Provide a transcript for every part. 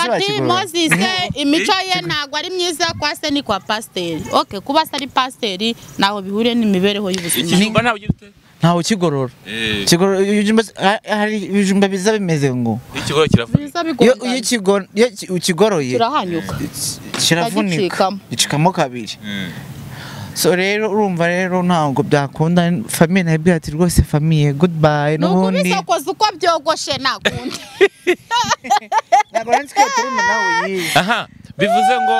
Bati Moses imico ye ntabwo ari myiza kwa se ni kwa pasiteri. Okay, kuba se ari pasiteri naho bihuriye n'imibereho y'ubuzima. Ikijumba ntabwo ugifite? Ntawe ukigorora. Kigorora hari ibijumba biza bimeze ngo. Ikigorora kiravunika. Iyo ukigoroye kirahanyuka. Kiravunika. Gicikamo kabiri. So rero urumva rero ntabwo byakunda famille nabyo ati rwose famille goodbye n'ubundi. Nuko bisokoza uko byogoshe nakundi. Ntabwo nzi ko turimo nawe yize. Aha, bivuze ngo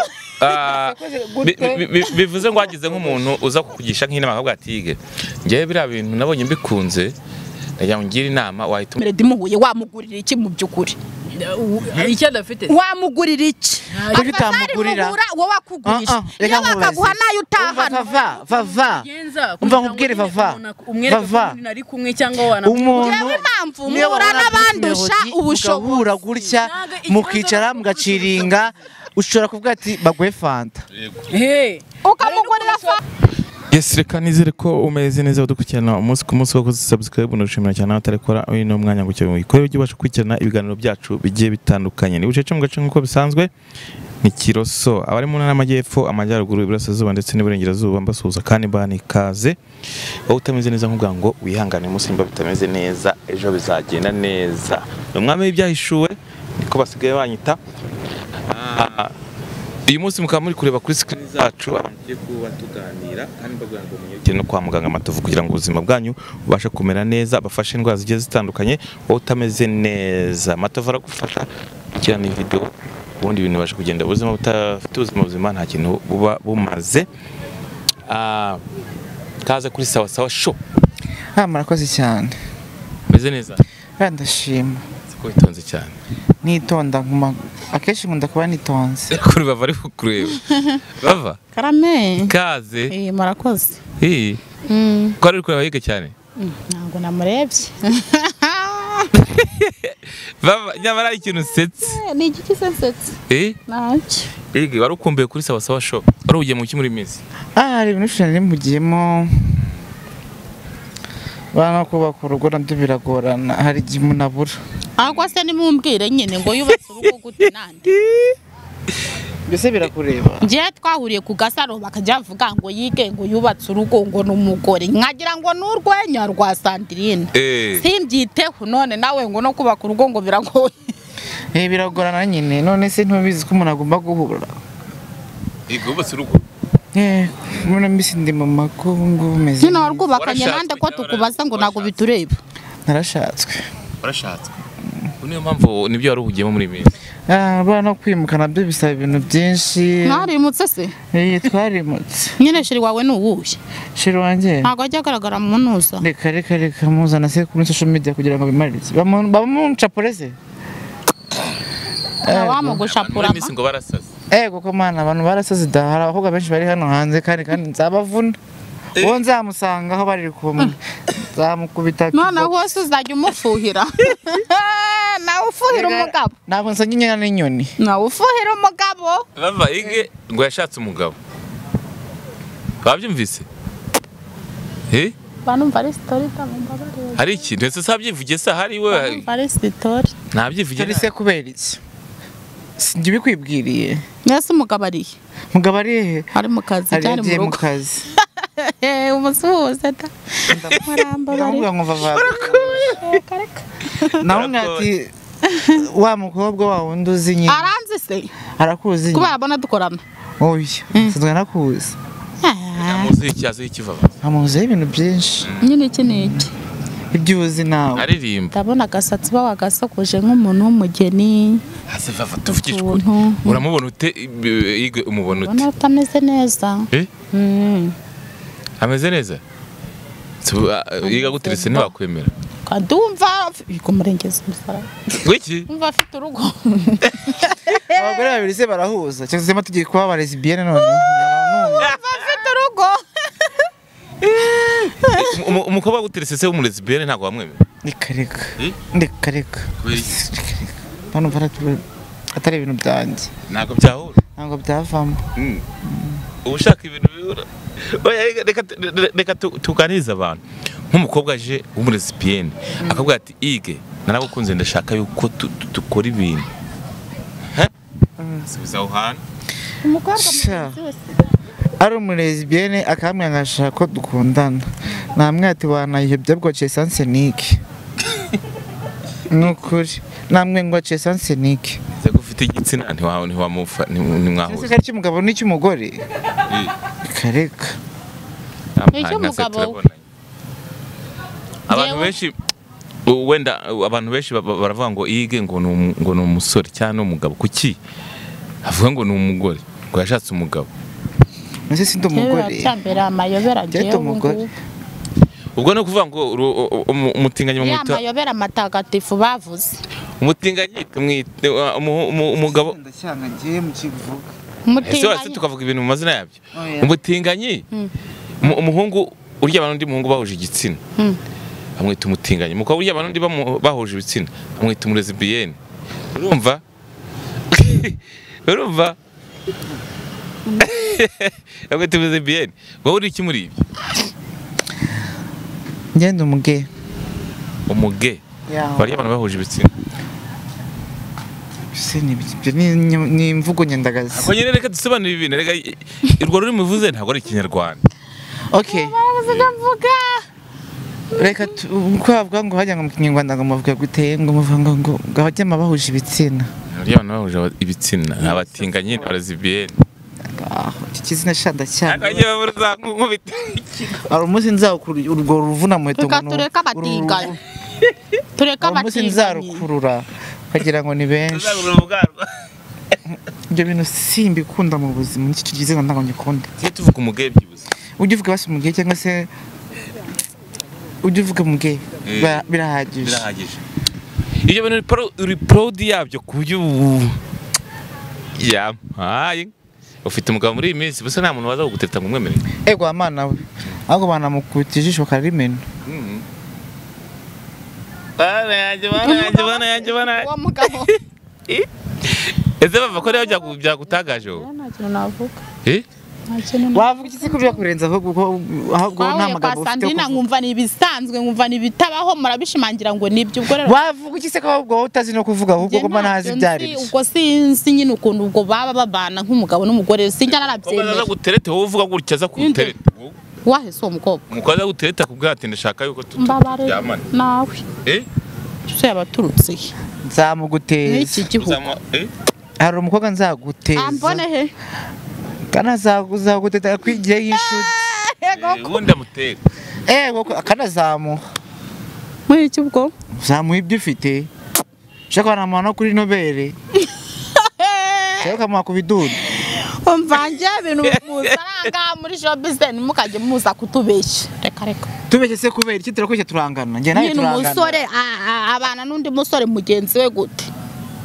bivuze ngo wagize nk'umuntu uza kukugisha nk'inama akavuga ati yige ngewe biriya bintu nabonye mbikunze ndagira ngo ngire inama wahita Melody muhuye wamugurira iki mu by'ukuri? Icyo adafite wamugurira iki? Utamugurira wowe akugurisha iyo bakaguha nayo utahana. Vava umva nkubwire vava vava nari kumwe cyangwa wana umuntu impamvu muhura n'abandusha ubushobozi gutya mukicara mugaciringa ushobora kuvuga ati bagwe fanta ukamugurira fanta. Yes, reka nizere ko umeze neza udukurikirana umunsi ku munsi wakoze subscribe nushimira cyane abatarikora uyu ni umwanya ngo cyo ikore ujye ubasha gukurikirana ibiganiro byacu bigiye bitandukanye. Ni bucece mu gace nkuko bisanzwe ni Kiroso abari mu ntara y'Amajyepfo, Amajyaruguru, Iburasirazuba ndetse n'Iburengerazuba mbasuhuza kandi mbani ikaze. Wowe utameze neza nkuvuga ngo wihangane umunsi nimba bitameze neza ejo bizagenda neza. Ni umwami w'ibyahishuwe niko basigaye banyita. Uyu munsi mukaba muri kureba kuri screen zacu abantu tugiye kuba tuganira kandi mbabwira ngo munyarukire no kwa muganga Matovu kugira ngo ubuzima bwanyu bubashe kumera neza, bafashe indwara zigiye zitandukanye. Wowe utameze neza Matovu aragufasha gukirana video ubundi ibintu bibasha kugenda. Ubuzima butafite ubuzima buzima nta kintu buba bumaze. Kaze kuri Sawa Sawa Show. Murakoze cyane. Meze neza? Ndashima. Siko witonze cyane. Nitonda nkuma akenshi nkunda kuba nitonze. Kuri bava ari kukureba. Bava? Karame. Ikaze. Murakoze. Ko ari kureba yiga cyane? Ntabwo namurebye. Bava nyamara ikintu usetse. Ni igiki se nsetse? Ntacyo. Yige wari ukumbuye kuri Sawa Sawa Show. Wari ugiye mu ki muri minsi? Hari ibintu nari mpugiyemo. Bana kubaka urugo nabyo biragorana hari igihe umuntu abura. Ariko se nimumbwire nyine ngo yubatse urugo gute nande? Mbese birakureba. Ngiye twahuriye ku gasaro bakajya bavuga ngo yige ngo yubatse urugo ngo n'umugore nkagira ngo n'urwenya rwa Sandrine. Simbyiteho none nawe ngo no kubaka urugo ngo biragoye. Biragorana nyine none se ntubizi ko umuntu agomba guhura. Yego yubatse urugo. Muna mbisi ndi mu mako ngo meze. Nyine warwubakanye nande ko tukubaza ngo ntago bitureba. Narashatswe. Warashatswe. Niyo mpamvu nibyo wari uhugiyemo muri minsi. Abana kwimuka nabyo bisaba ibintu byinshi. Mwarimutse se? Twarimutse. Nyine shiri wawe ni uwuhe? Shiri wanjye? Ntabwo ajya agaragara mu ntuza. Reka reka reka muzana se kuri social media kugira ngo bimarire. Bamuncapure se? Bamugushapura. Muri minsi ngo barasaze. Ego mana abantu barasaze da hari abakobwa benshi bari hano hanze kandi nzabavuna. Uwo nzamusanga aho bari kumwe. Nzamukubita. None hose uzajya umufuhira. Nawe ufuhira umugabo. Ntabwo nsanga inyana n'inyoni. Nawe ufuhira umugabo. Bava ige ngo yashatse umugabo. Babyumvise? Banumva ari story tamumbabarira. Hari iki? Ndetse sabyivugiye se hari we. Banumva ari story. Nabyivugiye. Se kubera iki? Sinjye bikwibwiriye. Nese umugabo ari he? Mugabo ari he? Ari mu kazi cyane mu rugo. Kazi. Umusuhuze da. Muramba ngo vava. Nawe ati wa mukobwa wa wundi uzi nyine. Aranzi se? Arakuzi nyine. Kuba abona dukorana. Oya, sinzwe nakuzi. Amuzi iki azi iki vava? Amuzi ibintu byinshi. Nyine iki niki? Ibyo uzi nawe. Aririmba. Ndabona agasatsi ba wagasokoje nk'umuntu w'umugeni. Hase vava tuvugishe ukuri. Uramubona ute yige umubona ute? Ubona utameze neza. Ameze neza? Yiga guteretse ntibakwemera. Ndumva ikumurengeza umusaraba. Wiki? Umva afite urugo. Abagore babiri se barahuza. Cyangwa se tugiye kuba ba lesbienne none. Umva afite urugo. Umukobwa guteretse se w'umulesbienne ntabwo wamwemera. Reka reka. Reka reka. Bano atari ibintu byanjye. Ntabwo byahura. Ntabwo byavamo. Ubushaka ibintu bihura. Oya reka tuganirize abantu. Nk'umukobwa aje w'umulesbienne akavuga ati ige naragukunze ndashaka yuko dukora ibintu. Subiza aho hantu. Umukobwa mugenzi wese ari umulesbienne akambwira ngo ashaka ko dukundana, namwe ati wanayihebye bwo essence niki. Nukuri namwe ngo essence niki. Ese ko ufite igitsina ntiwamufa ntimwahuza. Ese ari cy'umugabo n'icy'umugore? Kareka. Icy'umugabo. Abantu benshi wenda abantu benshi baravuga ngo yige ngo ni umusore cyangwa umugabo, kuki avuga ngo ni umugore ngo yashatse umugabo? Nese sindi umugore. Cyambera amayobera ngiye umugore. Ubwo no kuvuga ngo umutinganyi bamwita amayobera matagatifu bavuze. Umutinganyi tumwita umugabo. Ndacyanga ngiye mu kivuga. Umutinganyi tukavuga ibintu mu mazina yabyo. Umutinganyi umuhungu urya abantu ndi muhungu bahuje igitsina. Bamwita umutinganyi. Mukaba urya abantu ndi bahuje ibitsina bamwita umulesbienne. Urumva? Urumva? Bamwita umulesbienne. Wowe uri iki muri ibyo? Ngenda umuge. Umuge. Bari abantu bahuje ibitsina. Se ni ni imvugo nyandagazi. Ako nyine reka dusobanure ibintu, reka urwo ruri muvuze ntabwo ari ikinyarwanda. Okay. Reka kwavuga ngo hajya ngo mu kinyarwanda ngo muvuga gute ngo muvuga ngo hajya bahuje ibitsina. Bari abantu bahuje ibitsina abatinganyi n'abalesbienne. Iki kizina shanda cyane. Akagiye babuza nkubita. Ari umunsi nzakuru urwo ruvuna muheto ngo tureka abatinganyi. Tureka abatinganyi. Umunsi nzarukurura ukagira ngo ni benshi. Ibyo bintu simbikunda mu buzima, n'iki tugize ngo ntabwo ngikunda. Tujye tuvuga umuge byibuze. Ujye uvuga basi umuge cyangwa se ujye uvuga umuge birahagije. Birahagije. Ibyo bintu uri proud yabyo ku buryo yampaye. Ufite umugabo muri iyi minsi gusa nta muntu waza kuguteta ngo umwemere. Ego amana we. Ahubwo banamukubita ijisho bakarimena. Bana yanjye bana yanjye bana yanjye bana. Uwo mugabo. Ese bava ko rero byagutagaje wowe? Nta kintu navuga. Wavuga iki se ko byakurenza ahubwo nta magambo ufite. Sandrine nkumva ni ibisanzwe, nkumva ni ibitabaho, murabishimangira ngo nibyo ubwo rero. Wavuga iki se ko ahubwo utazi no kuvuga ahubwo ko ntazi byari. Ubwo sinzi nyine ukuntu ubwo baba babana nk'umugabo n'umugore sinjya narabyemera. Aza gutereta wowe uvuga gutya aza kugutereta. Wahese uwo mukobwa. Umukobwa aza gutereta kubwira ati ndashaka yuko turyamana. Nawe. Se yabaturutse. Nzamuguteza. N'iki gihugu. Hari umukobwa nzaguteza. Ambone he? Kana zaguteta kwigiye y'ishuti. Ubundi amuteka. Akanazamuha. Muri iki ubwo? Zamuha ibyo ufite. Ushaka wanamuha no kuri Nobel. Ushaka ukamuha ku bidudu. Umva nje ibintu muzaranga muri showbiz ntimukajye muza kutubeshya. Reka reka. Tubeshye se kubera iki turakwishya turangana. Njye nawe turangana. Umusore abana n'undi musore mugenzi we gute?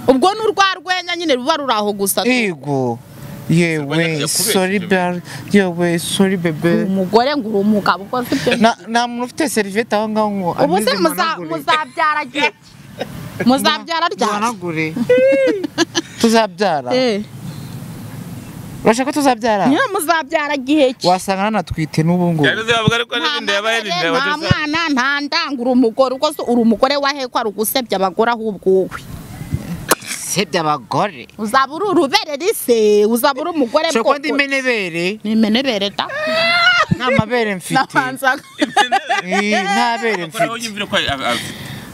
Ubwo n'urwa rwenya nyine ruba ruraho gusa. Yego. Yewe sorry bar, yewe sorry bebe. Umugore ngo uri umugabo ubwo sibyo. Na muntu ufite serviette aho ngaho ngo ubu se muzabyara gihe. Muzabyara ryari? Tuzabyara. Urashaka tuzabyara? Nyine muzabyara gihe ki? Wasanga nanatwite n'ubu ngubu. Nta mwana nta ndangura umugore ubwo uri umugore wahekwa ari ugusebya abagore ahubwo wowe. Sebya abagore. Uzaba uri urubere rise, uzaba uri umugore bwo. Shoko ndi menebere. Ni menebere ta. Nta mabere mfite. Nta bere mfite.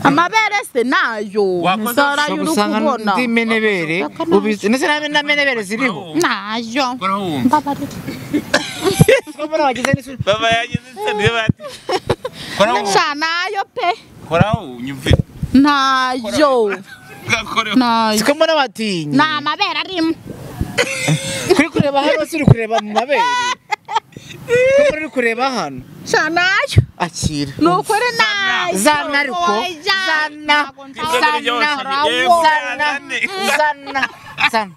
Amabere se nayo. Nsara yuri kubona. Ndi menebere. Ubizi ndetse na menebere ziriho. Nayo. Mbabarira. Baba wagize n'isuri. Baba yagize isoni bati. Koraho. Nayo pe. Koraho unyumvire. Nayo. Siko mbona batinye. Nta mabere arimo. Kuri kureba hano si uri kureba mu mabere. Ko uri kureba hano. Sha nayo. Akira. Nukuri nayo. Zana ariko. Zana. Zana. Zana. Zana. Zana.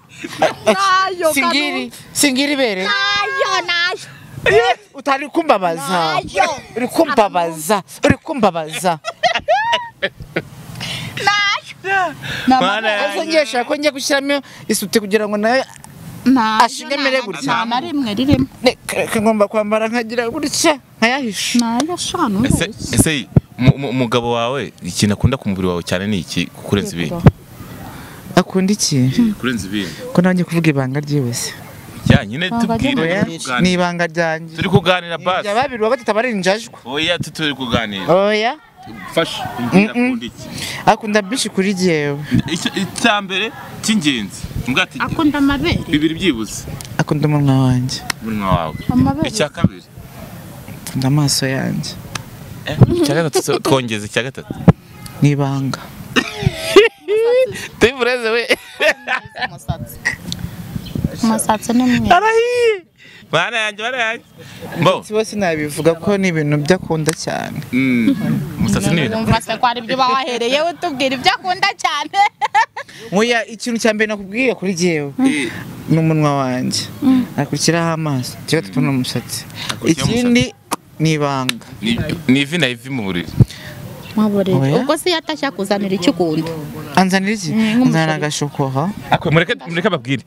Nayo. Singiri. Singiri bere. Nayo nayo. Utari kumbabaza. Uri kumbabaza. Uri kumbabaza. Nayo. Ngiye ko ngiye gushyiramo isute kugira ngo nayo ashingemere gutya. Nta rimwe ririmo. Ngomba kwambara nkagira gutya nkayahisha. Nayo shano. Ese umugabo wawe ikintu akunda ku mubiri wawe cyane ni iki kukurenza ibindi? Akunda iki? Kurenza ibindi. Ko nanjye kuvuga ibanga ryibuse. Ya nyine tubwire ni ibanga ryanjye. Turi kuganira basi. Ya babiri wa batatu abari injajwa. Oya turi kuganira. Oya. Fasha umbwira akunda iki? Akunda byinshi kuri jewe. Icya mbere cy'ingenzi. Mbwati akunda amabere. Bibiri byibuze. Akunda umunwa wanjye. Umunwa wawe. Icya kabiri. Akunda amaso yanjye. Icya gatatu twongeze icya gatatu. Ni ibanga. Tivureze we. Umusatsi ni mwiza. Arahiye. Bana yanjye bana yanjye. Bo. Sibo sinabivuga ko ni ibintu byakunda cyane. Umusatsi ni ibintu. Umva se ko ari byo bawahereye utubwira ibyo akunda cyane. Oya ikintu cya mbere nakubwiye kuri jewe. Ni umunwa wanjye. Akurikiraho amaso. Icya gatatu ni umusatsi. Ikindi ni ibanga. Ni ivi na ivi mu buriri. Ubwo se yatashya kuzanira icyo ukunda. Anzanira iki? Anzanira agashokora. Akwe mureke babwire.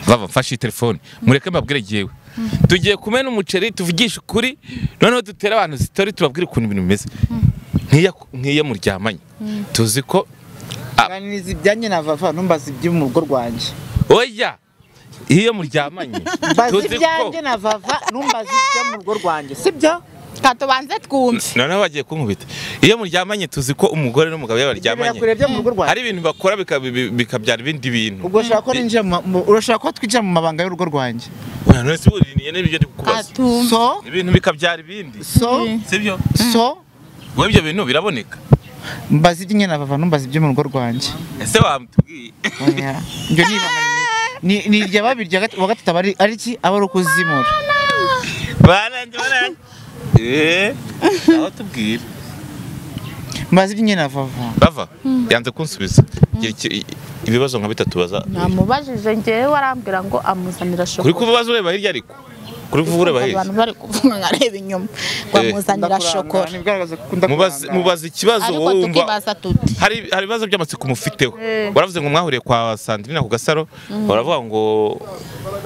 Vava mfashe telefone. Mureke mbabwire jewe. Tugiye kumena umuceri tuvugisha ukuri noneho dutera abantu story tubabwire ukuntu ibintu bimeze. Nkiya muryamanye. Tuzi ko ganiriza ibyanjye na Vava numbaza ibyo mu rugo rwanjye. Oya. Iyo muryamanye. Tuzi ko ibyanjye na Vava numbaza ibyo mu rugo rwanjye. Sibyo? Katubanze twumve. Noneho bagiye kunkubita. Iyo muryamanye tuzi ko umugore n'umugabo baryamanye. Hari ibintu bakora bikabyara ibindi bintu. Ubwo ushaka ko ninjira urashaka ko twinjira mu mabanga y'urugo rwanjye. Oya none se buri n'ibyo ndi kukubaza. So ibintu bikabyara ibindi. So sibyo? So wowe ibyo bintu biraboneka. Mbaza ibyo nyina Vava numbaza ibyo mu rugo rwanjye. Ese wamutubwiye? Oya. Ibyo ni ibanga ni irya babiri wa gatatu ari iki aba ari ukuzimura. Bananjye bananjye. Aho tubwira. Mbaza ibyo nyina Vava. Vava yanze kunsubiza. Ibibazo nka bitatu baza. Namubajije ngewe arambwira ngo amuzanira shokora. Kuri kubaza ureba hirya ariko. Kuri kuvuga ureba hirya. Abantu bari kuvuga nkareba inyuma. Ngo amuzanira shokora. Mubaza ikibazo wowe wumva. Hari ibibazo by'amatsiko mufiteho. Waravuze ngo mwahuriye kwa Sandrine ku Gasaro, baravuga ngo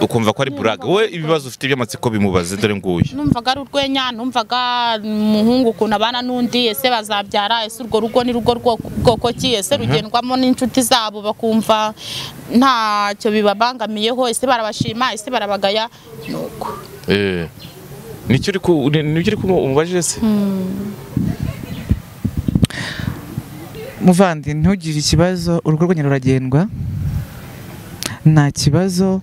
ukumva ko ari burag. Wowe ibibazo ufite by'amatsiko bimubaze dore nguyu. Numvaga ari urwenya, numvaga umuhungu ukuntu abana n'undi, ese bazabyara, ese urwo rugo ni rugo rwoko ki, ese rugendwamo n'inshuti zabo bakumva ntacyo bibabangamiyeho, ese barabashima, ese barabagaya nuko. Nicyo uri kumubajije se? Muvandi ntugire ikibazo, urugo rwanyu ruragendwa. Nta kibazo,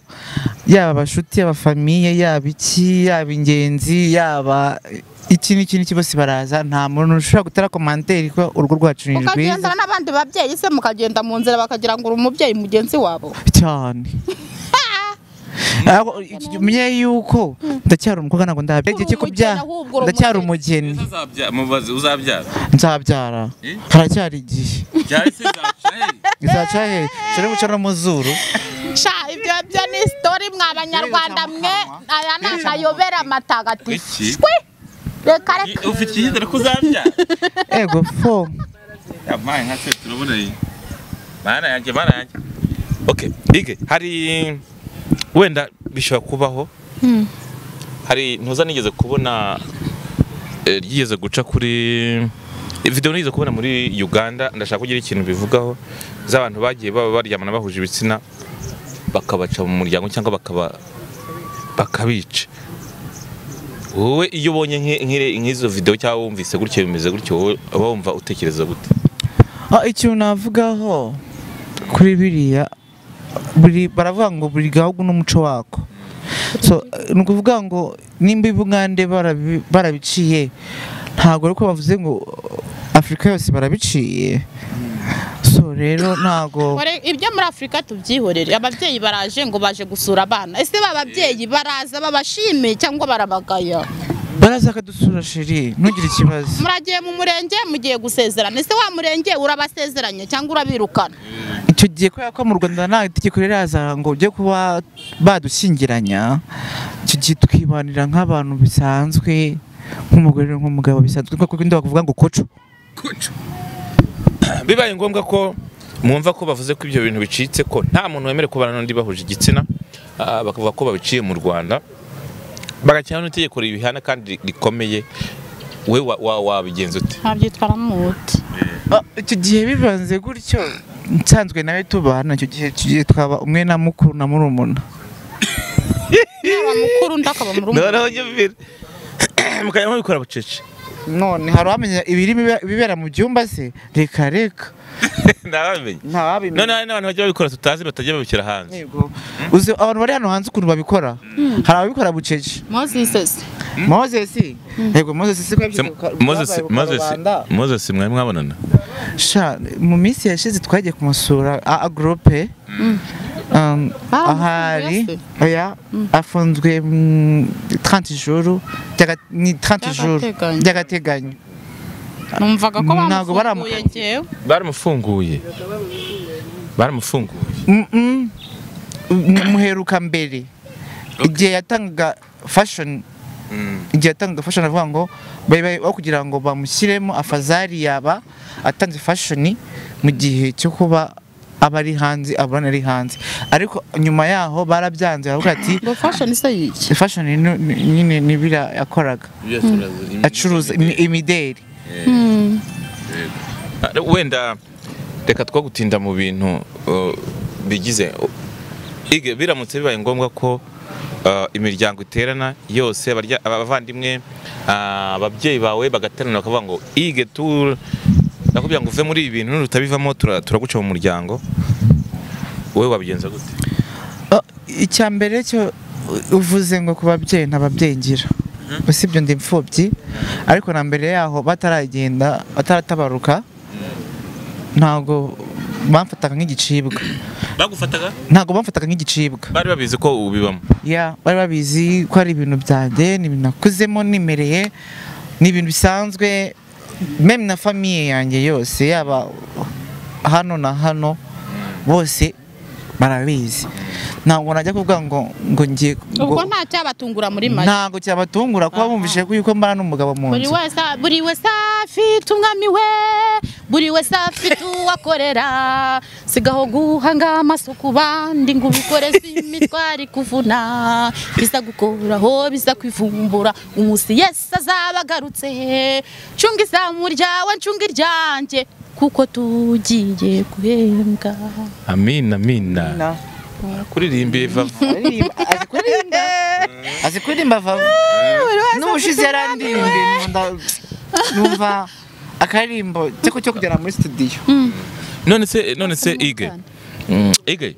yaba abashuti, yaba famiye, yaba iki, yaba ingenzi, yaba iki n'iki n'iki bose baraza, nta muntu ushobora gutera commentaire ko urugo rwacu ni rwiza. Ukagendana n'abandi babyeyi se mukagenda mu nzira bakagira ngo uri umubyeyi mugenzi wabo. Cyane. Umenye yuko ndacyari umukobwa ntabwo ndabyara cyo kubyara, ndacyari umugeni. Mubaze uzabyara? Nzabyara. Haracyari igihe. Izaca he? Cyo guca no muzuru. Sha ibyo byo ni story mwa banyarwanda mwe, aya ni amayobera matagatifu. Reka reka. Ufite icyizere ko uzabyara? Ego fo. Yampaye nka se turabona iyi. Mana yanjye mana yanjye. Okay, ige hari wenda bishobora kubaho. Hari ntuza nigeze kubona ryigeze guca kuri video nigeze kubona muri Uganda, ndashaka kugira ikintu bivugaho z'abantu bagiye baba baryamana bahuje ibitsina bakabaca mu muryango cyangwa bakabica. Wowe iyo ubonye nk'izo video cyangwa wumvise gutyo bimeze gutyo, wowe wumva utekereza gute? Icyo navugaho kuri biriya baravuga ngo buri gahugu n'umuco wako. So ni ukuvuga ngo nimba ibugande barabiciye ntabwo ariko bavuze ngo Afrika yose barabiciye. So rero ntago ibyo muri Afrika tubyihorere. Ababyeyi baraje ngo baje gusura abana, ese bababyeyi baraza babashime cyangwa barabagaya? Baraza akadusura sheri, ntugire ikibazo. Muragiye mu murenge mugiye gusezerana, ese wa murenge urabasezeranye cyangwa urabirukana? Icyo gihe kubera ko mu Rwanda nta itegeko riraza ngo ujye kuba badushyingiranya, icyo gihe twibanira nk'abantu bisanzwe, nk'umugore nk'umugabo bisanzwe, kuko ndi bakuvuga ngo koco. Bibaye ngombwa ko mwumva ko bavuze ko ibyo bintu bicitse, ko nta muntu wemerewe kubana n'undi bahuje igitsina, bakavuga ko babiciye mu Rwanda, bagashyiraho n'itegeko ribihana kandi rikomeye, we wabigenza ute? Ntabyitwaramo ute? Icyo gihe bivanze gutyo Nsanzwe nawe tubana icyo gihe twaba umwe na mukuru na murumuna. Yaba mukuru ndakaba murumuna. Noneho nyumvira mukajya mubikora bucece. None hari abamenya ibiri bibera mu byumba se? Reka reka. Ntawabimenya. Ntawabimenya. None hari n'abantu bajya babikora tutazi batajya babishyira hanze. Yego. Uzi abantu bari hano hanze ukuntu babikora? Hari ababikora bucece. Moses. Moses. Yego Moses se Moses Moses Moses mwe mwabonana. Sha mu minsi yashize twagiye kumusura a groupe. Ahari oya afunzwe 30 jours ni 30 jours by'agateganyo. Numvaga ko bamufunguye ngewe. Baramufunguye. Baramufunguye. Muheruka mbere. Igihe yatangaga fashion igihe yatangaga fashion avuga ngo bayi kugira ngo bamushyiremo afazari yaba atanze fashion mu gihe cyo kuba abari hanze abana ari hanze, ariko nyuma yaho barabyanze baravuga ati ngo fashion se yiki fashion nyine nibira yakoraga acuruza imideri. Wenda reka two gutinda mu bintu bigize ige biramutse bibaye ngombwa ko imiryango iterana yose abavandimwe ababyeyi bawe bagaterana bakavuga ngo ige tu nakubwira ngo uve muri ibi bintu rutabivamo turaguca mu muryango, wowe wabigenza gute? Icya mbere cyo uvuze ngo ku babyeyi ntababyeyi ngira, usibye ndi imfubyi, ariko na mbere yaho bataragenda bataratabaruka ntago bamfataga nk'igicibwa. Bagufataga? Ntago bamfataga nk'igicibwa. Bari babizi ko ubibamo? Ya, bari babizi ko ari ibintu byanjye, ni ibintu nakuzemo nimereye, ni ibintu bisanzwe. Même na famille yanjye yose yaba hano na hano bose barabizi. Ntabwo najya kuvuga ngo ngo ngiye ubwo nta cyabatungura muri make. Ntabwo cyabatungura kuba bumvise ko yuko mbana n'umugabo mu nzu. Buri wese afite umwami we, buri wese afite uwakorera, sigaho guhanga amaso ku bandi ngo ubikore si imitwari kuvuna, biza gukoraho biza kwivumbura umunsi Yesu azaba agarutse. Cunga izamu ryawe ncunga iryanjye kuko tugiye guhembwa. Amina amina. Kuririmba vava. Azi kuririmba vava. N'ubushize yarandirimbiye numva akarimbo cyo kugera muri studio. None se Ige. Ige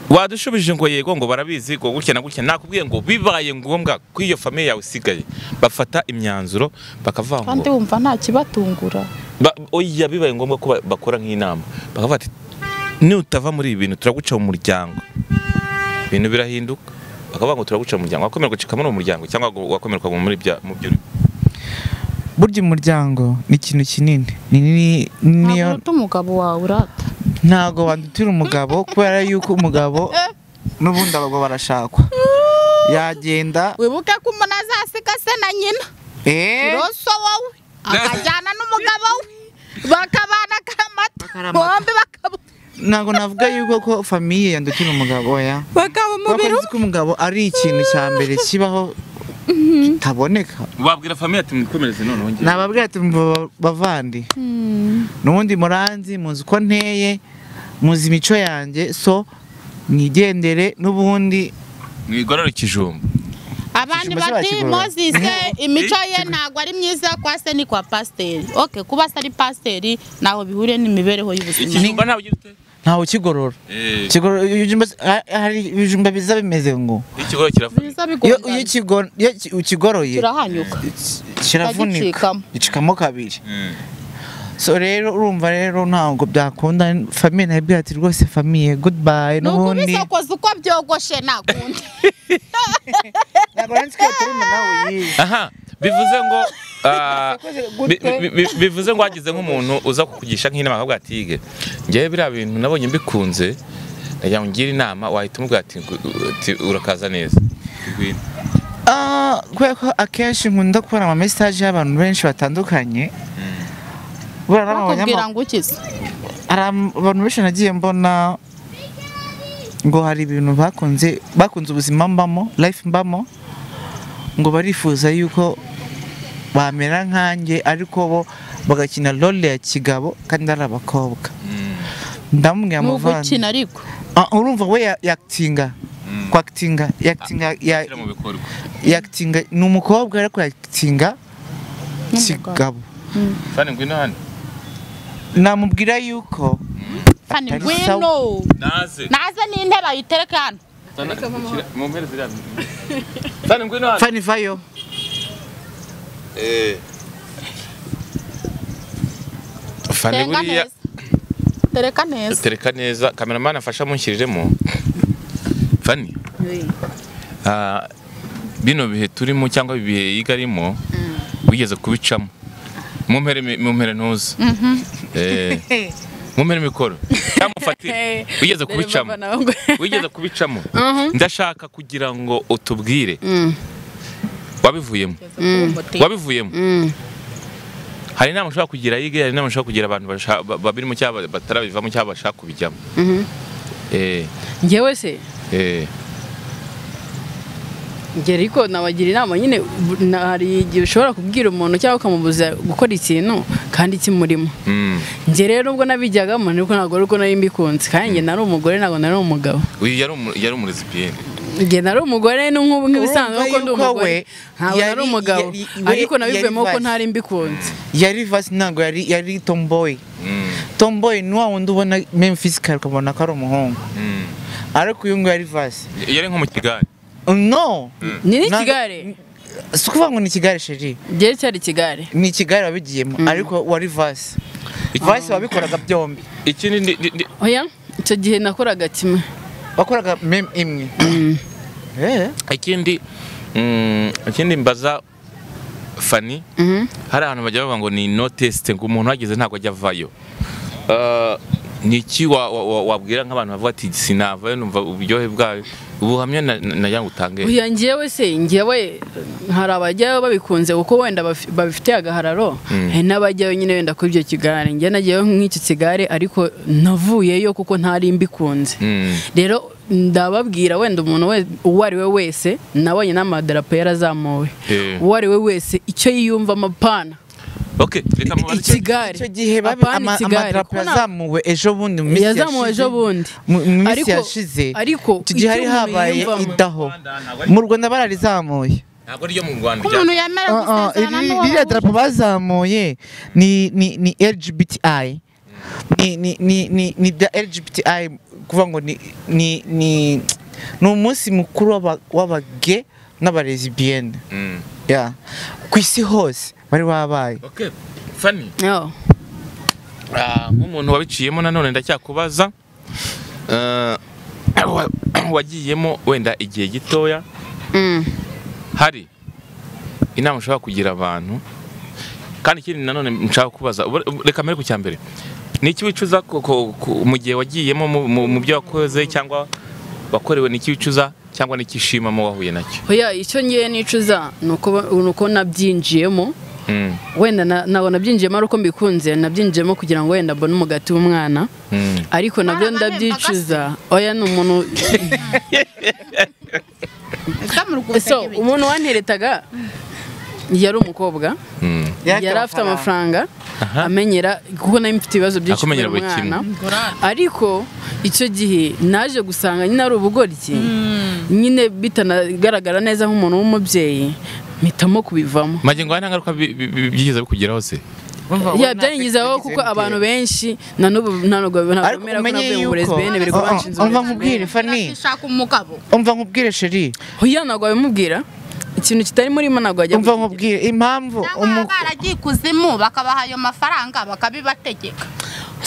wadushubije ngo yego ngo barabizi ngo gutya na gutya, nakubwiye ngo bibaye ngombwa ko iyo famille yawe isigaye bafata imyanzuro bakavuga ngo kandi wumva nta kibatungura. Oya bibaye ngombwa ko bakora nk'inama bakavuga ati nutava muri ibi bintu turaguca mu muryango, ibintu birahinduka, bakavuga ngo turaguca mu muryango, wakomerwa gucika muri umuryango cyangwa wakomerwa muri bya mu byo. Burya umuryango ni ikintu kinini, ni niyo umugabo wawe urata. Ntago wandutira umugabo kubera yuko umugabo n'ubundi abagabo barashakwa yagenda. Wibuke ko umuntu azasika se na nyina roso wowe akajyana n'umugabo we bakabana karamata bombi bakaba. Ntago navuga yuko ko famille yandutira umugabo oya, bakaba umubiri ko umugabo ari ikintu cya mbere kibaho kitaboneka. Wabwira famille ati mwikomereze noneho ngiye. Nababwira ati bavandi n'ubundi muranzi muzi ko nteye, muzi imico yanjye, so mwigendere n'ubundi mwigorore ikijumba. Abandi bati Moses imico ye ntago ari myiza kwa se ni kwa pasiteri. Okay, kuba se ari pasiteri naho bihuriye n'imibereho y'ubuzima. Ikijumba ntawe ugira ute? Ntawe ukigorora. Hari ibijumba biza bimeze ngo ikigorora kiravunika. Iyo ukigoroye kirahanyuka, kiravunika, gicikamo kabiri. So rero urumva rero ntabwo byakunda famille nabibwira ati rwose famille goodbye n'ubundi. Nukubisokoza uko byogoshe nakundi. Ntabwo nzi ko turimo nawe yize. Aha, bivuze ngo bivuze ngo wagize nk'umuntu uza kukugisha nk'inama akavuga ati Ige ngewe biriya bintu nabonye mbikunze ndagira ngo ngire inama, wahita umubwira ati urakaza neza. Kubera ko akenshi nkunda kubona ama message y'abantu benshi batandukanye. Bakubwira ngo ukize. Hari abantu benshi nagiye mbona ngo hari ibintu bakunze ubuzima mbamo, life mbamo, ngo barifuza yuko bamera nkanjye ariko bo bagakina role ya kigabo kandi ari abakobwa. Ndamubwira muvandi. Nugukina ariko. Urumva we yaktinga. Kwaktinga, yaktinga ya yaktinga ni umukobwa ariko yaktinga kigabo. Fani ngwino hano. Namubwira yuko Fani ngwino. Naze. Naze n'intebe ayitereka hano. Fani ngwino hano. Fani vayo. Fani buriya tereka neza. Tereka neza. Cameraman afasha munshyiriremo. Fani. Bino bihe turimo cyangwa ibihe yigarimo wigeze kubicamo. Mumpere ntuzi. Mumpere mikoro. Cyamufatire. Wigeze kubicamo. Wigeze kubicamo. Ndashaka kugira ngo utubwire. Wabivuyemo. Wabivuyemo. Hari inama ushobora kugira yige, hari inama ushobora kugira abantu babirimo cyangwa batarabivamo cyangwa bashaka kubijyamo. Njyewe se njye ariko nabagira inama nyine, hari igihe ushobora kubwira umuntu cyangwa ukamubuza gukora ikintu kandi kimurimo. Njye rero ubwo nabijyagamo niko ntabwo ari uko nari mbikunze, kandi njye nari umugore ntabwo nari umugabo. Uyu yari umurezibiyene. Njye nari umugore n'ubu nk'ibisanzwe kuko ndi umugore, ntabwo nari umugabo, ariko nabivuyemo ko ntari mbikunze. Yari vasi ntabwo yari tomboy. Tomboy ni wa wundi ubona même physical ukabona ko ari umuhungu, ariko uyu nguyu yari vasi. Yari nko mu kigare. No. Ni ikigare. Si ukuvuga ngo ni ikigare sheri. Njye cyari ikigare. Ni ikigare wabigiyemo ariko wari vasi. Vasi wabikoraga byombi. Ikindi oya icyo gihe nakoraga kimwe. Wakoraga meme imwe. Ikindi ikindi mbaza Fani, hari ahantu bajya bavuga ngo ni no test, ngo umuntu wageze ntabwo ajya avayo. Ni iki wabwira nk'abantu bavuga ati sinavayo numva uburyohe bwayo, ubuhamya najya ngutange? Oya njyewe se njyewe hari abajyayo babikunze kuko wenda babifitiye agahararo, hari n'abajyayo nyine wenda kuri ibyo kigare. Njye nagiyeyo nk'iki kigare ariko navuyeyo kuko ntari mbikunze. Rero ndababwira wenda umuntu uwo ari we wese, nabonye n'amadarapo yarazamuwe, uwo ari we wese icyo yiyumva amapana. Okay, reka mubaze ikigare. Icyo gihe amadarapo yazamuwe ejo bundi mu minsi yazamuwe ejo bundi. Mu minsi yashize. Ariko icyo gihe hari habaye idaho. Mu Rwanda bararizamuye. Ntabwo ari yo mu Rwanda. Umuntu yemera gusezerana n'uwo. Ririya darapo bazamuye ni LGBTI. Ni LGBTI kuvuga ngo ni umunsi mukuru w'abage n'abalesbienne. Yeah. Ku isi hose bari babaye. Okay. Fani. Nk'umuntu wabiciyemo nanone ndacyakubaza, wagiyemo wenda igihe gitoya, hari inama ushobora kugira abantu? Kandi ikindi nanone nshaka kubaza, reka mbere ku cyambere, ni iki wicuza mu gihe wagiyemo mu byo wakoze cyangwa wakorewe, ni iki wicuza cyangwa n'ikishimamo wahuye nacyo? Oya icyo ngiye nicuza nuko nabyinjiyemo. Wenda nabona nabyinjiyemo ari uko mbikunze, nabyinjiyemo kugira ngo wenda mbone umugati w'umwana, ariko nabyo ndabyicuza. Oya ni umuntu so umuntu wanteretaga yari umukobwa, yari afite amafaranga amenyera, kuko nari mfite ibibazo byinshi umwana, ariko icyo gihe naje gusanga nyine ari ubugoryi, nyine bitanagaragara neza nk'umuntu w'umubyeyi, mpitamo kubivamo. Magingo aya nta ngaruka byigeze bikugeraho se? Ya byangizaho kuko abantu benshi na n'ubu ntabwo bemera ko navuye mu burezi bene biri kubanshinze. Umva nkubwire Fani, umva nkubwire sheri. Oya ntabwo wabimubwira. Ikintu kitari murimo ntabwo wajya. Umva nkubwire impamvu baragiye ikuzimu bakabaha ayo mafaranga bakabibategeka.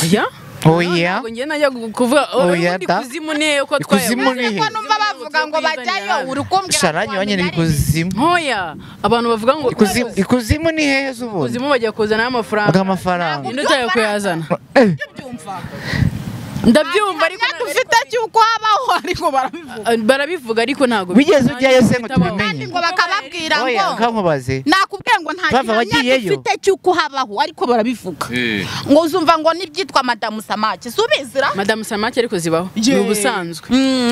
Oya Oya. Ntabwo njye najya kuvuga Oya da. Ikuzimu ni uko twaye. Ikuzimu ni he? Ko numva bavuga ngo bajyayo uri kumbwira. Sharanye wanyene ikuzimu. Oya, abantu bavuga ngo ikuzimu ni hehe zubundi? Ikuzimu bajya kuzana amafaranga. Amafaranga. Ninde utaye kuyazana? Ndabyumva ariko dufite cyuko habaho ariko barabivuga. Barabivuga ariko ntago bigeze ujyayo se ngo tubimenye. Ngo bakababwira ngo oya nkankubaze. Nakubwiye ngo nta gihamya dufite cyuko habaho ariko barabivuga. Ngo uzumva ngo nibyitwa Madamu Samaki. Subizira? Madamu Samaki ariko zibaho. Ni ubusanzwe.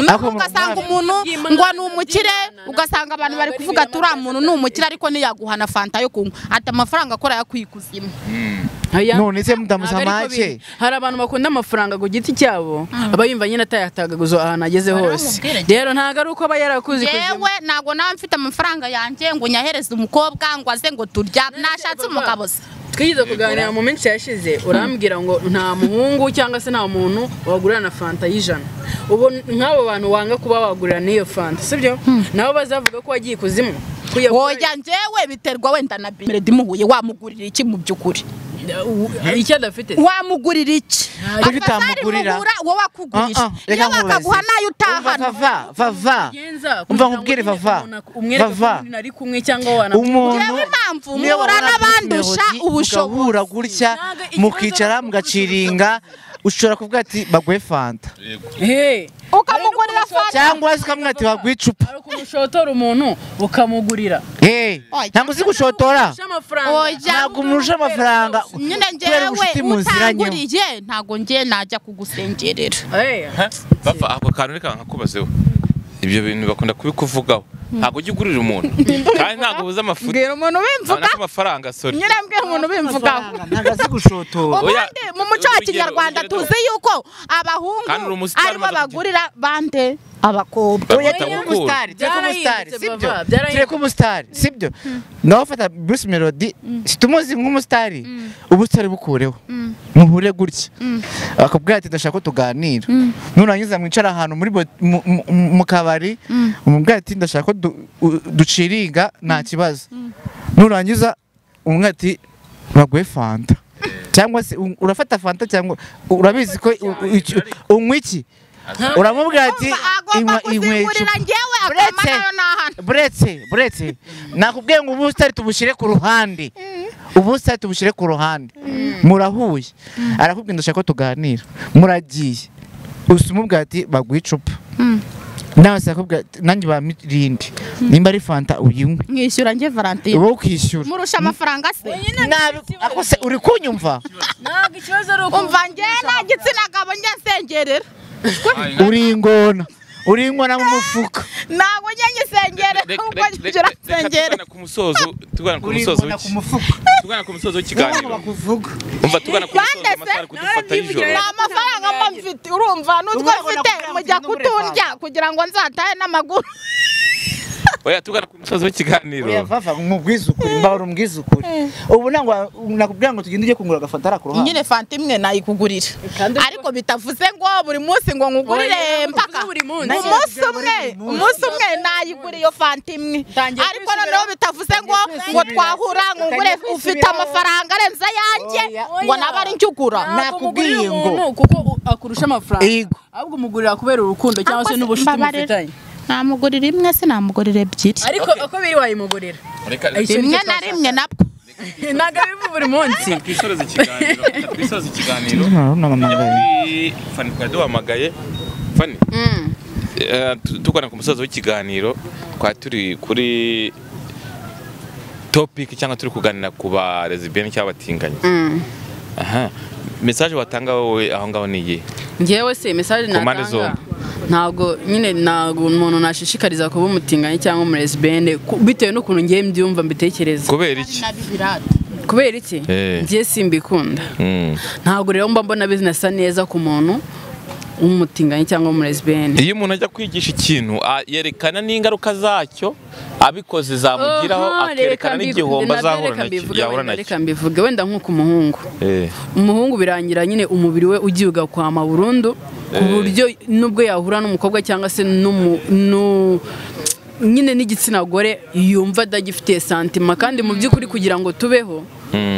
Ugasanga umuntu ngo ni umukire, ugasanga abantu bari kuvuga turi umuntu ni umukire ariko niyaguhana fanta yo kunywa. Ati amafaranga akora yakwikuzimu. None se mudamuza make. Hari abantu bakunda amafaranga ku giti cyabo, aba yumva nyine atayatagaguza ahantu ageze hose. Rero ntago ari uko aba yarakuze. Yewe ntago nawe mfite amafaranga yanjye ngo nyahereze umukobwa ngo aze ngo turya, nashatse umugabo se. Twigeze kuganira mu minsi yashize urambwira ngo nta muhungu cyangwa se nta muntu wagurira na fanta y'ijana. Ubu nk'abo bantu wanga kuba wagurira n'iyo fanta, sibyo? Nabo bazavuga ko wagiye kuzimu. Oya njyewe biterwa wenda na Melody muhuye wamugurira iki mu by'ukuri? Icyo adafite wamugurira iki? Utamugurira wowe akugurisha, iyo bakaguha nayo utahana. Vava umva nkubwire vava vava nari kumwe cyangwa wana umuntu impamvu muhura n'abandusha ubushobozi gutya mukicara mugaciringa, ushobora kuvuga ati baguhe fanta ukamugurira fanta cyangwa se ukamubwira ati baguhe icupa. Hari ukuntu ushotora umuntu ukamugurira. Ntabwo uzi gushotora, ntabwo umurusha amafaranga nyine. Njyewe utanguriye ntabwo njye najya kugusengerera. Bava ako kantu reka nkakubazeho, ibyo bintu bakunda kubikuvugaho. Ntabwo ujya ugurira umuntu kandi ntabwo ubuze amafuti. Mbwira umuntu ubimvuga amafaranga, sorry. Nyine mbwira umuntu ubimvugaho. Ntabwo azi gushotora. Ubundi mu muco wa kinyarwanda tuzi yuko abahungu aribo bagurira bande abakobwa. Oya tureke umusitari, sibyo? Nawe fata Bruce Melody, situmuzi nk'umusitari, ubusitari bukureho muhure gutya akubwira ati ndashaka ko tuganira, nurangiza mwicara ahantu muri mu kabari umubwira ati ndashaka ko duciringa nta kibazo, nurangiza umwe ati baguhe fanta cyangwa se urafata fanta cyangwa urabizi ko unywa iki, uramubwira ati inywa icupa. Buretse nakubwiye ngo ubusitari tubushyire ku ruhande, ubusitari tubushyire ku ruhande. Murahuye arakubwira ndashaka ko tuganira, muragiye usumubwira ati baguhe icupa, nawe se akubwira nanjye bamirinde nimba ari fanta uyinywe, mwishyura njye Valentine, wowe ukishyura murusha amafaranga se nabi. Ako se uri kunyumva? Ntabwo ikibazo ari uko umva njye nta gitsina gabo njye nsengerera. Uri ingona, uri ingona mu mufuka. Ntabwo njye nyisengerera ubwo ngira nsengera. Ku musozo tugana ku musozo tugana ku musozo w'ikiganiro. Umva tugana ku musozo amasaha kudufata y'ijoro. Nta mafaranga mba mfite urumva n'utwo mfite mujya kutundya kugira ngo nzatahe n'amaguru. Oya tugana ku musozo w'ikiganiro. Oya vava mubwize ukuri, mbahora umbwize ukuri. Ubu nangwa nakubwira ngo tugende ujye kungura agafanta ari ku ruhande. Nyine fanta imwe nayikugurira. Ariko bitavuze ngo buri munsi ngo nkugurire mpaka umunsi umwe nayigura iyo fanta imwe. Ariko noneho bitavuze ngo twahura ngugure ufite amafaranga arenze ayanjye ngo naba ari njye ugura. Nakubwiye ngo kuko akurusha amafaranga. Ahubwo umugurira kubera urukundo cyangwa se n'ubucuti mufitanye. Namugurira imwe sinamugurira ebyiri. Ariko uko biri wayimugurira rimwe na rimwe nabwo ntabwo biva buri munsi. Twisoreze ikiganiro, twisoze ikiganiro. Fani twari duhamagaye Fani, tugana ku musozo w'ikiganiro, twari turi kuri topic cyangwa turi kuganira ku ba lesbienne cyangwa abatinganyi. Aha, message watanga wowe aho ngaho ni iyihe? Njyewe se message natanga ntabwo nyine ntabwo umuntu nashishikariza kuba umutinganyi cyangwa umulesbienne bitewe n'ukuntu ngiye mbyumva mbitekereza. Kubera iki? Kubera iki? Ngiye simbikunda. Ntabwo rero mba mbona business neza ku muntu umutinganyi cyangwa umulesbienne. Iyo umuntu ajya kwigisha ikintu yerekana n'ingaruka zacyo abikoze zamugiraho, akerekana n'igihombo azahura nacyo. Reka mbivuge wenda nk'uko umuhungu. Umuhungu birangira nyine umubiri we ugiye ugakwama burundu ku buryo nubwo yahura n'umukobwa cyangwa se nyine n'igitsina gore yumva adagifitiye santima, kandi mu by'ukuri kugira ngo tubeho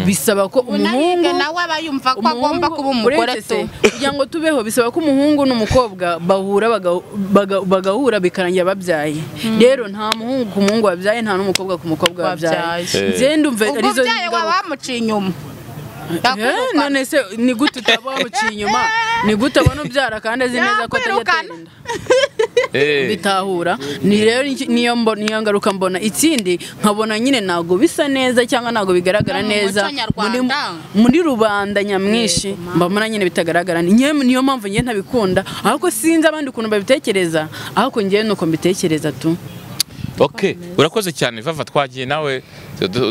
bisaba ko umuhungu nawe aba yumva ko agomba kuba umugore tu. Kugira ngo tubeho bisaba ko umuhungu n'umukobwa bahura bagahura bikarangira babyaye. Rero nta muhungu ku muhungu wabyaye, nta n'umukobwa ku mukobwa wabyaye. Nje ndumva arizo ubyaye wabamuciye inyuma. None se ni gute utaba wamuciye inyuma? Ni gute abona ubyara kandi azi neza ko atajya atera inda? Bitahura. Ni rero niyo mbona ngaruka mbona ikindi nkabona nyine ntago bisa neza cyangwa ntago bigaragara neza muri rubanda nyamwinshi, mbona nyine bitagaragara. Niyo mpamvu ngiye ntabikunda, ahubwo sinzi abandi ukuntu babitekereza, ahubwo ngiye nuko mbitekereza tu. Okay, urakoze cyane Vava, twagiye nawe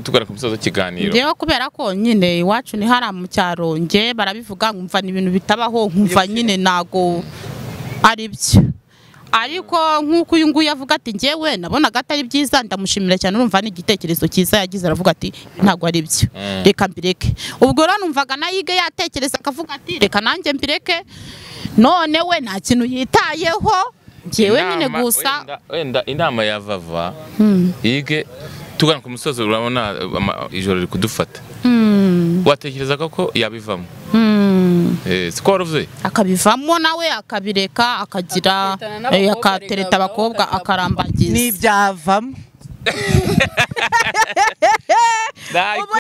tugana ku musozo w'ikiganiro. Njyewe kubera ko nyine iwacu ni hariya mu cyaro, njye barabivuga nkumva ni ibintu bitabaho, nkumva nyine ntago ari byo. Ariko nk'uko uyu nguyu avuga ati njyewe nabonaga atari byiza, ndamushimira cyane, urumva ni igitekerezo cyiza yagize, aravuga ati ntabwo ari byo, reka mbireke. Ubwo rero numvaga nayige yatekereza akavuga ati reka nanjye mbireke, none we nta kintu yitayeho, njyewe nyine gusa wenda inama ya Vava yige tugana ku musozi, urabona ijoro riri kudufata, watekereza ko yabivamo? Siko waruvuze? Akabivamo nawe akabireka, akagira akatereta abakobwa akarambagiza. N'ibyavamo.